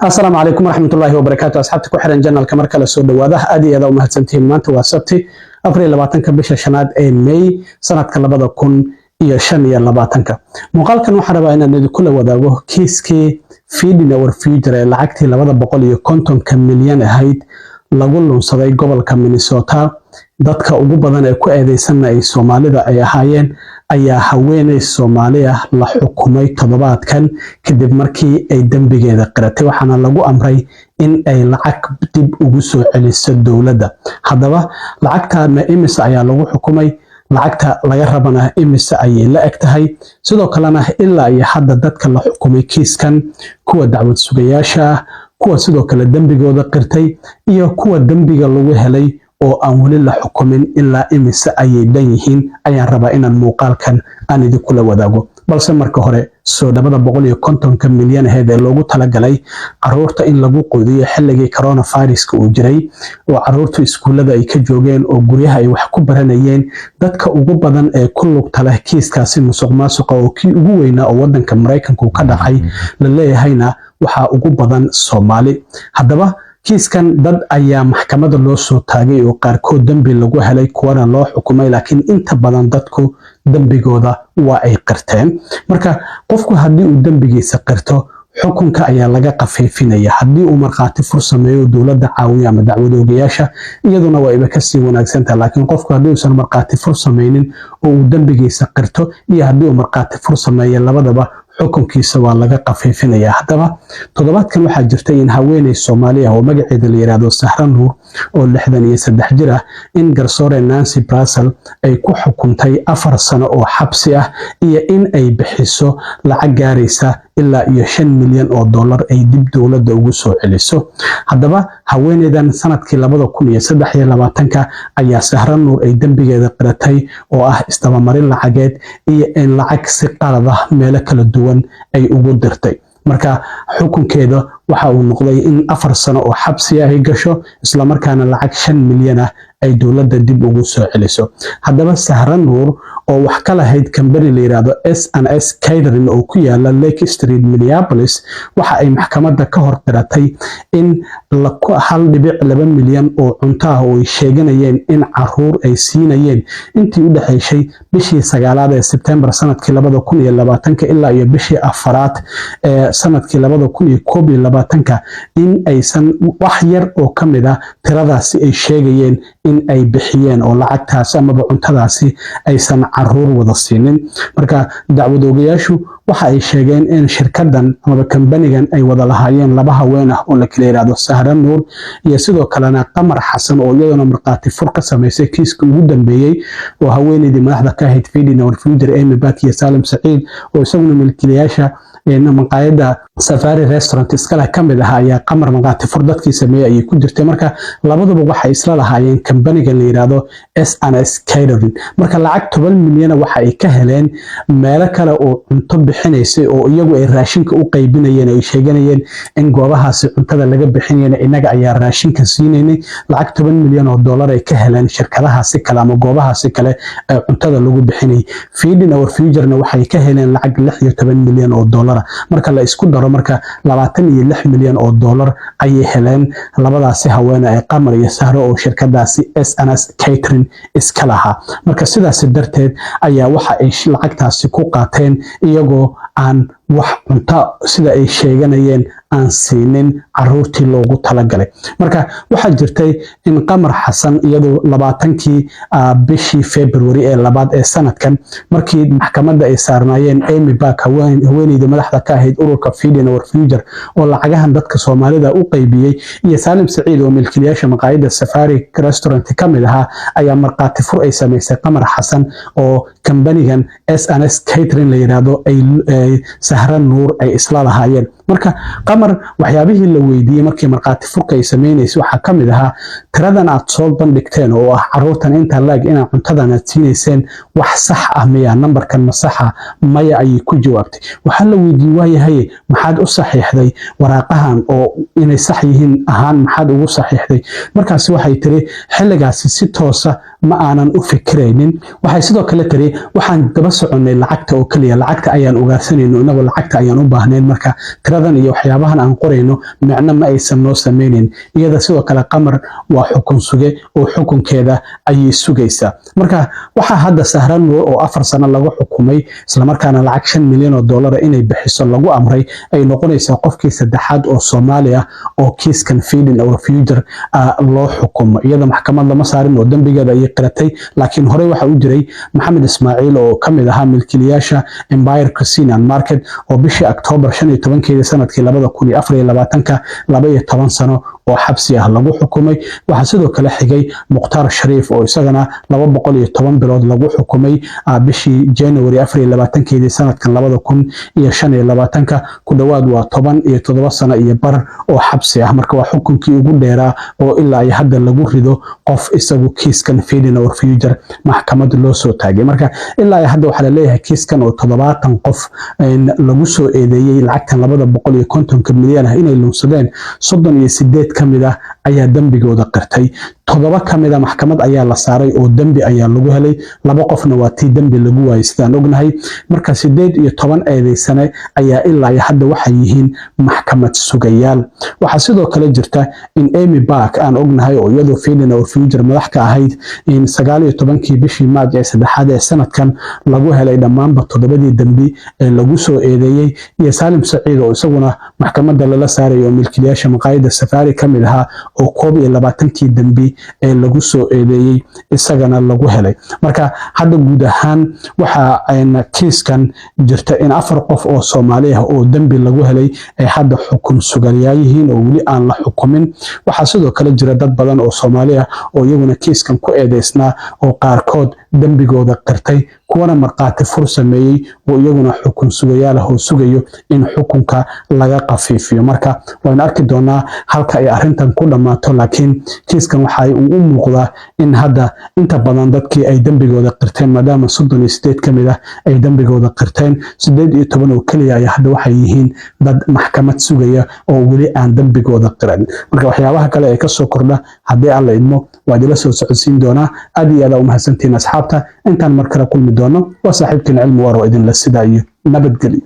Asalaamu calaykum waraxmatullaahi wabarakaatu. Asxaabta ku xiran channelka, mar kale soo dhawaada. Aad iyo aad u mahadsantihiin. Maanta waa Sabti, 24-ka bisha shanaad ee May, sanadka 2025-ka. Muuqaalkan waxaan rabaa inaan idinkula wadaago kiiskii Feeding Our Future ee lacagtii 250-ka milyan ahayd lagu lunsaday gobolka Minnesota. Dadka ugu badan ee ku eedeysanna ay Soomaalida ay ahaayeen ayaa haweeney Soomaali ah la xukumay toddobaadkan kadib markii ay dembigeeda qiratay, waxaana lagu amray in ay lacag dib ugu soo celiso dowladda. Haddaba lacagta ma imise ayaa lagu xukumay? Lacagta laga rabana imise ayay la eg tahay? Sidoo kalena ilaa iyo hadda dadka la xukumay kiiskan, kuwa dacwad sugayaasha ah, kuwa sidoo kale dembigooda qirtay iyo kuwa dembiga lagu helay oo aan weli la xukumin, ilaa imise ayay dhan yihiin ayaan rabaa inaan muuqaalkan aan idinkula wadaago. Balse marka hore soo 250-ka milyan aheyd ee loogu talagalay caruurta in lagu quudiyo xilligii coronaviruska uu jiray oo caruurtu iskuullada ay ka joogeen oo guryaha ay wax ku baranayeen, dadka ugu badan ee ku lugta leh kiiskaasi musuq maasuqa oo kii ugu weynaa oo wadanka Maraykanku ka dhacay la leeyahayna waxaa ugu badan Soomaali. Haddaba kiiskan dad ayaa maxkamadda loo soo taagay oo qaarkood dembi lagu helay, kuwana loo xukumay, laakiin inta badan dadku dembigooda waa ay qirteen. Marka qofku haddii uu dembigiisa qirto, xukunka ayaa laga qafiifinaya. Haddii uu markhaati fur sameeyo, dowladda caawiyo ama dacwadoogayaasha, iyaduna waa iba kasii wanaagsantaha. Laakiin qofku haddii uusan markhaati fur sameynin oo uu dembigiisa qirto iyo haddii uu markhaati fur sameeyo, labadaba xukunkiisa waa laga qafiifinaya. Haddaba toddobaadkan waxaa jirtay in haweeney Soomaali ah oo magaceeda la yiraahdo Sahra Nuur oo 63 jir ah in garsoore Nancy Brasel ay ku xukuntay 4 sano oo xabsi ah iyo in ay bixiso lacag gaaraysa ilaa iyo 5 milyan oo dollar ay dib dowladda ugu soo celiso. Haddaba haweeneydan sanadkii 2023-ka ayaa Sahra Nuur ay dembigeeda qiratay oo ah isdabamarin lacageed iyo in lacag si qalad ah meelo kala duwan ay ugu dirtay. Marka xukunkeeda waxa uu noqday in 4 sano oo xabsi ah ay gasho, islamarkaana lacag 5 milyan ah ay dowladda dib ugu soo celiso. Haddaba Sahra Nuur oo wax ka lahayd kambani la yiraahdo S and S Catering oo ku yaala Lake Street, Minneapolis, waxa ay maxkamadda ka hor qiratay in 1.2 milyan oo cunto ah oo ay sheeganayeen in caruur ay siinayeen intii u dhexaysay bishii sagaalaad ee Sebtembar sanadkii 2020-ka ilaa iyo bishii afaraad ee sanadkii 2021-ka in aysan wax yar oo ka mid ah tiradaasi ay sheegayeen in ay bixiyeen oo lacagtaasi amaba cuntadaasi aysan caruur wada siinin. Marka dacwadoogayaashu waxa ay sheegeen in shirkadan amaba kambanigan ay wada lahaayeen laba haween ah oo la kala yiraahdo Sahra Nuur iyo sidoo kalena Qamar Xasan, oo iyaduna markhaati fur ka samaysay kiiska ugu dambeeyey, oo haweeneydii madaxda ka ahayd Feeding Our Future, Amy Bak, iyo Salim Saciid oo isaguna milkiilayaasha maqaayadda Safari Restaurant iskale ka mid ah ayaa Qamar markhaati fur dadkii sameeyey ayay ku jirtay. Marka labaduba waxay isla lahaayeen kambanigan la yiraahdo S and S Catering. Marka lacag 10 milyana waxa ay ka heleen meelo kale oo cunto bixinaysay oo iyagu ay raashinka u qaybinayeen, ay sheeganayeen in goobahaasi cuntada laga bixinayna innaga ayaa raashinka siinaynay. Lacag 10 milyan oo dollar ay ka heleen shirkadahaasi kale ama goobahaasi kale ee cuntada lagu bixinayay. Feeding Our Futurena waxay ka heleen lacag 16 milyan oo dollar. Marka la isku daro marka, 26 milyan oo dollar ayay heleen labadaasi haweene ee Qamar iyo Sahro oo shirkadaasi S and S Catering iska lahaa. Marka sidaasi darteed ayaa waxa ay lacagtaasi ku qaateen iyagoo aan wax cunto sida ay sheeganayeen aan siinin caruurtii loogu talagalay. Marka waxaa jirtay in Qamar Xasan iyadu 20-kii bishii February ee labaad ee sanadkan, markii maxkamadda ay saarnaayeen Amy Bark, haweeneyda madaxda ka ahayd ururka Feeding Our Future oo lacagahan dadka Soomaalida u qaybiyey, iyo Saalim Saciid oo milkiilayaasha maqaayadda Safari Restaurant ka mid ahaa, ayaa markhaati fur ay samaysay Qamar Xasan oo kambanigan S and S Catering la yiraahdo ay Sahra Nuur ay isla lahaayeen. Marka Qamar waxyaabihii la weydiiyey markii markhaati furka ay sameynaysay waxaa ka mid ahaa: tiradan aad soo bandhigteen oo ah caruurtan inta laag inaad cuntadan aad siinayseen, wax sax ah miya? Nambarkan ma saxa? Maya ayay ku jawaabtay. Waxaa la weydiiyey: waayahaye, maxaad u saxiixday waraaqahan oo inay sax yihiin ahaan maxaad ugu saxiixday? Markaasi waxay tiri: xilligaasi si toosa ma aanan u fikiraynin. Waxay sidoo kale tiri: waxaan daba soconnay lacagta oo keliya, lacagta ayaan ugaarsanayno, inagoo lacagta ayaan u baahnayn. Marka tiradaasi Tiradan iyo waxyaabahan aan qorayno micno ma aysan noo sameynin. Iyada sidoo kale, Qamar, waa xukun suge oo xukunkeeda ayay sugaysaa. Marka waxaa hadda Sahra Nuur oo 4 sano lagu xukumay, islamarkaana lacag $5 milyan inay bixiso lagu amray, ay noqonaysaa qofkii saddexaad oo Soomaali ah oo kiiskan Feeding Our Future loo xukumo. Iyada maxkamad lama saarin oo dembigeeda ayay qiratay, laakiin horey waxa u jiray Maxamed Ismaaciil oo ka mid ahaa milkiilayaasha Empire Casino and Market, oo bishii Octoobar 15-keedii sanadkii 2024-ka 12 sano oo xabsi ah lagu xukumay. Waxaa sidoo kale xigay Mukhtaar Shariif oo isagana 210 bilood lagu xukumay bishii January 24-keedii sanadkan 2025-ka. Ku dhowaad waa 17 sano iyo bar oo xabsi ah. Marka waa xukunkii ugu dheeraa oo ilaa iyo hadda lagu rido qof isagu kiiskan Feeding Our Future maxkamad loo soo taagay. Marka ilaa iyo hadda waxaa laleeyahay kiiskan oo 70 qof lagu soo eedeeyey lacagtan 250-ka milyan ah inay lunsadeen, 38 ka mid ah ayaa dembigooda qirtay, 7 ka mid a maxkamad ayaa la saaray oo dembi ayaa lagu helay, laba qofna waa tii dembi lagu waayay, sidaan ognahay. Marka 18 eedeysane ayaa ilaa iyo hadda waxay yihiin maxkamad sugayaal. Waxaa sidoo kale jirta in Amy Park aan ognahay, oo iyadoo Feeding Our Future madax ka ahayd, in 19-kii bishii Maaj ee saddexaad ee sanadkan lagu helay dhammaanba toddobadii dembi ee lagu soo eedeeyey, iyo Saalim Saciid oo isaguna maxkamadda lala saarayay oo milkiilayaasha maqaayadda Safaari ka mid ahaa, oo 21-kii dembi ee lagu soo eedeeyey isagana lagu helay. Marka hadda guud ahaan waxaa kiiskan jirta in afar qof oo Soomaali ah oo dembi lagu helay ay hadda xukun sugayaal yihiin oo weli aan la xukumin. Waxaa sidoo kale jira dad badan oo Soomaali ah oo iyaguna kiiskan ku eedeysnaa oo qaarkood dembigooda qirtay, kuwana markhaati fur sameeyey, oo iyaguna xukun sugayaal ah oo sugayo in xukunka laga qafiifiyo. Marka waynu arki doonaa halka ay arrintan ku dhammaato, laakiin kiiskan waxa uu u muuqdaa in hadda inta badan dadkii ay dembigooda qirteen, maadaama 38 ka mid ah ay dembigooda qirteen, 18 oo keliya ayaa hadda waxay yihiin dad maxkamad sugaya oo weli aan dembigooda qiran. Marka waxyaabaha kale ee kasoo kordha, haddii Alla idmo, waa idila soo socodsiin doonaa. Aad iyo aad aa u mahadsantihiin, asxaabta. Intaan mar kale kulmi doono, waa saaxiibkiin Cilmi Waro idinla sidaa iyo nabadgelyo.